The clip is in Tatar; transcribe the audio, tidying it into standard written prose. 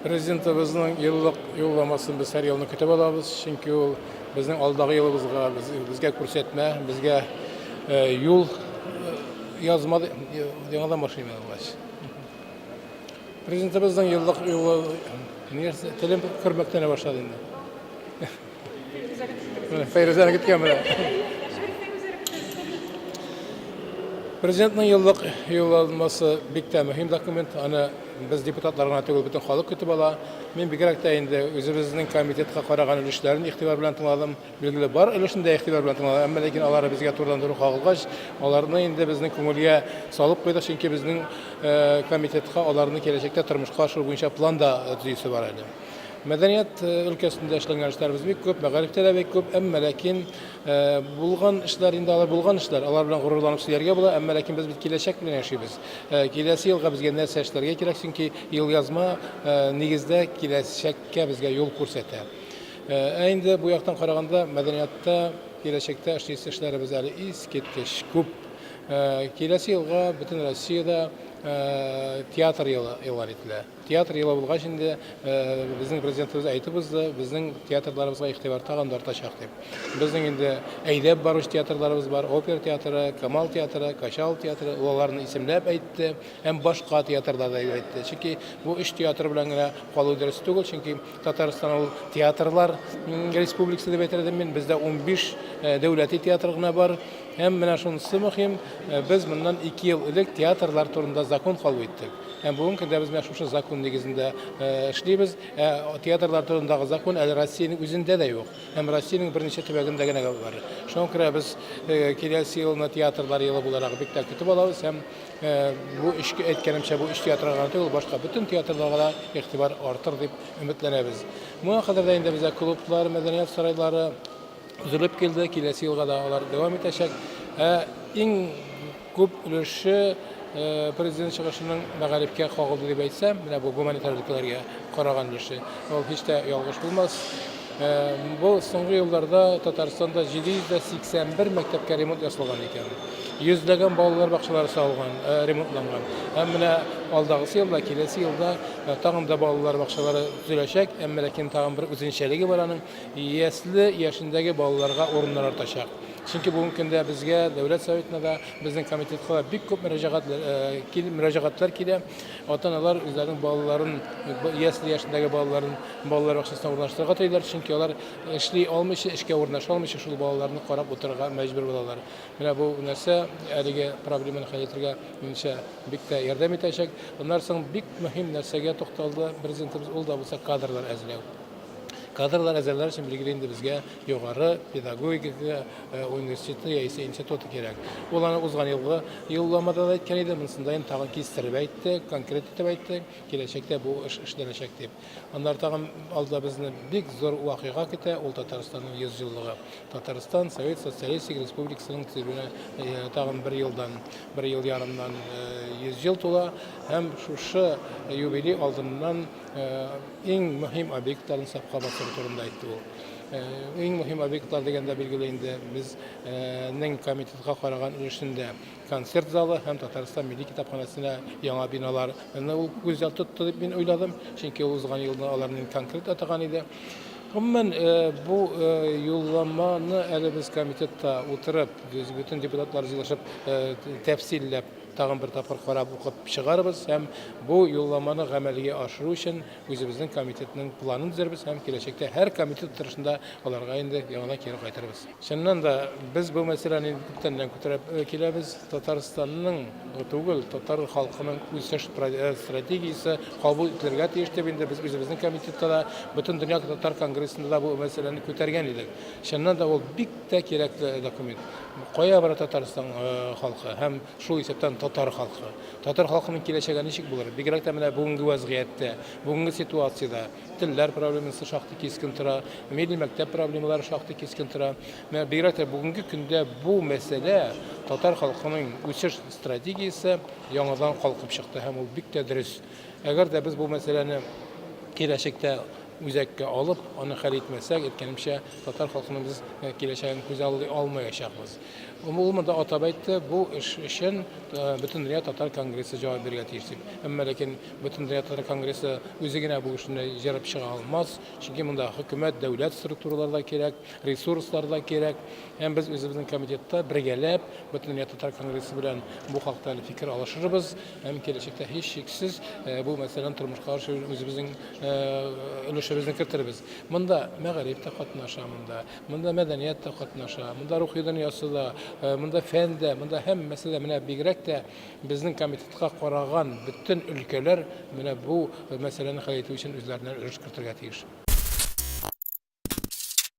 Президентыбызның еллык юлламасын без һәр елны көтеп алабыз, чөнки ул безнең алдагы елыбызга, безгә күрсәтмә, безгә юл язма, яңадан башлыйм алгач. Президентыбызның еллык юлы, нәрсә, телем көрмәкләнә башлады инде. Фәйрүзәне көткән менә. Президентның еллык юлламасы бик тә мөһим документ. Аны без депутатлар гына түгел, бөтен халык көтеп ала. Мин бигрәк тә инде үзебезнең комитетка караган өлешләрен игътибар белән тыңладым. Билгеле, бар өлешен дә игътибар белән тыңладым. Әмма ләкин алары безгә турыдан-туры кагылгач, аларны инде безнең күңелгә салып куйдык, чөнки безнең комитетка аларны киләчәктә тормышка ашыру буенча план да төзисе бар әле. Мәдәният өлкәсендә эшләнгән эшләребез бик күп, мәгарифтә дә бик күп, әмма ләкин булган эшләр инде алар булган эшләр, алар белән горурланып сөйләргә була, әмма ләкин без бит киләчәк белән яшибез. Киләсе елга безгә нәрсә эшләргә кирәк, чөнки елъязма нигездә киләчәккә безгә юл күрсәтә. Ә инде бу яктан караганда мәдәниятта киләчәктә эшлисе эшләребез әле искиткеч күп. Киләсе елга бөтен Россиядә театр елы игълан ителә. Театр елы булгач инде, безнең президентыбыз әйтеп узды, безнең театрларыбызга игътибар тагын да артачак дип. Безнең инде әйдәп баручы театрларыбыз бар, опера театры, Камал театры, Качал театры, ул аларны исемләп әйтте һәм башка театрлар да әйтте. Чөнки бу өч театр белән генә калу дөрес түгел, чөнки Татарстан ул театрлар республикасы дип әйтер идем мин. Бездә 15 дәүләти театр гына бар. Һәм менә шунысы мөһим, без моннан 2 ел элек театрлар турында закон кабул иттек. Һәм бүгенге көндә без менә шушы закон нигезендә эшлибез. Ә театрлар турындагы закон әле Россиянең үзендә дә юк. Һәм Россиянең берничә төбәгендә генә бар. Шуңа күрә без киләсе елны театрлар елы буларак бик тә көтеп алабыз һәм бу өч, әйткәнемчә, бу өч театрга гына түгел, башка бөтен театрларга да игътибар артыр дип өметләнәбез. Моңа кадәр дә инде бездә клублар, мәдәният сарайлары төзелеп килде, киләсе елга да алар дәвам итәчәк. Ә иң Күп өлеше президент чыгышының мәгарифкә кагылды дип әйтсәм, менә бу гуманитар өлкәләргә караган өлеше, ул һич тә ялгыш булмас. Бу соңгы елларда Татарстанда 781 мәктәпкә ремонт ясалган икән. Йөзләгән балалар бакчалары салынган, ремонтланган. Һәм менә алдагысы елда, киләсе елда тагын да балалар бакчалары төзеләчәк, әмма ләкин тагын бер үзенчәлеге бар аның, ясле яшендәге балаларга урыннар артачак. Чөнки бүгенге көндә безгә, Дәүләт Советына да, безнең комитетка да бик күп мөрәҗәгатьләр килә. Ата-аналар үзләренең балаларын, ясле яшендәге балаларын балалар бакчасына урнаштырырга телиләр, чөнки алар эшли алмыйча, эшкә урнаша алмыйча шул балаларны карап утырырга мәҗбүр булалар. Менә бу нәрсә әлеге проблеманы хәл итәргә, минемчә, бик тә ярдәм итәчәк. Аннан соң бик мөһим нәрсәгә тукталды Президентыбыз, ул да булса кадрлар әзерләү. Кадрлар әзерләр өчен, билгеле инде, безгә югары педагогика университеты яисә институты кирәк. Ул аны узган елгы юлламада да әйткән иде, монысында инде тагын кистереп әйтте, конкрет итеп әйтте, киләчәктә бу эш эшләнәчәк дип. Аннары тагын алда безне бик зур вакыйга көтә, ул Татарстанның 100 еллыгы. Татарстан Совет Социалистик Республикасының төзелүенә тагын бер елдан, бер ел ярымнан 100 ел тула һәм шушы юбилей алдыннан Иң мөһим объектларын сафка бастыру турында әйтте ул. Иң мөһим объектлар дигәндә, билгеле инде, безнең комитетка караган өлешендә концерт залы һәм Татарстан Милли китапханәсенә яңа биналар ул күздә тотты дип мин уйладым, чөнки ул узган елны аларны конкрет атаган иде. Гомумән, бу юлламаны әле без комитетта утырып, без бөтен депутатлар җыелышып, тәфсилләп Тагын бер тапкыр карап укып чыгарбыз һәм бу юлламаны гамәлгә ашыру өчен үзебезнең комитетның планын төзербез һәм киләчәктә һәр комитет утырышында аларга инде яңадан кире кайтырбыз. Чыннан да, без бу мәсьәләне инде күптәннән күтәреп киләбез. Татарстанның түгел, татар халкының үсеш стратегиясе кабул ителергә тиеш дип инде без үзебезнең комитетта да, Бөтендөнья татар конгрессында да бу мәсьәләне күтәргән идек. Чыннан да, ул бик тә кирәкле документ. Кая бара Татарстан халкы һәм шул исәптән татар халкы? Татар халкының киләчәге ничек булыр? Бигрәк тә менә бүгенге вәзгыятьтә, бүгенге ситуациядә телләр проблемасы шактый кискен тора, милли мәктәп проблемалары шактый кискен тора. Менә бигрәк тә бүгенге көндә бу мәсьәлә татар халкының үсеш стратегиясе яңадан калкып чыкты һәм ул бик тә дөрес. Әгәр дә без бу мәсьәләне киләчәктә үзәккә алып, аны хәл итмәсәк, әйткәнемчә, татар халкының без киләчәген күзаллый алмаячакбыз. Ул монда атап әйтте, бу эш өчен Бөтендөнья татар конгрессы җавап бирергә тиеш дип. Әмма ләкин Бөтендөнья татар конгрессы үзе генә бу эшне җырып чыга алмас, чөнки монда хөкүмәт, дәүләт структуралары да кирәк, ресурслар да кирәк. Һәм без үзебезнең комитетта бергәләп Бөтендөнья татар конгрессы белән бу хакта әле фикер алышырбыз һәм киләчәктә һичшиксез бу мәсьәләне тормышка ашыру өчен үзебезнең өлешебезне кертербез. Монда мәгариф тә катнаша монда. Монда мәдәният тә катнаша, монда рухи дөньясы да, монда фән дә, монда һәммәсе дә, менә бигрәк тә безнең комитетка караган бөтен өлкәләр менә бу мәсьәләне хәл итү өчен үзләреннән өлеш кертергә тиеш.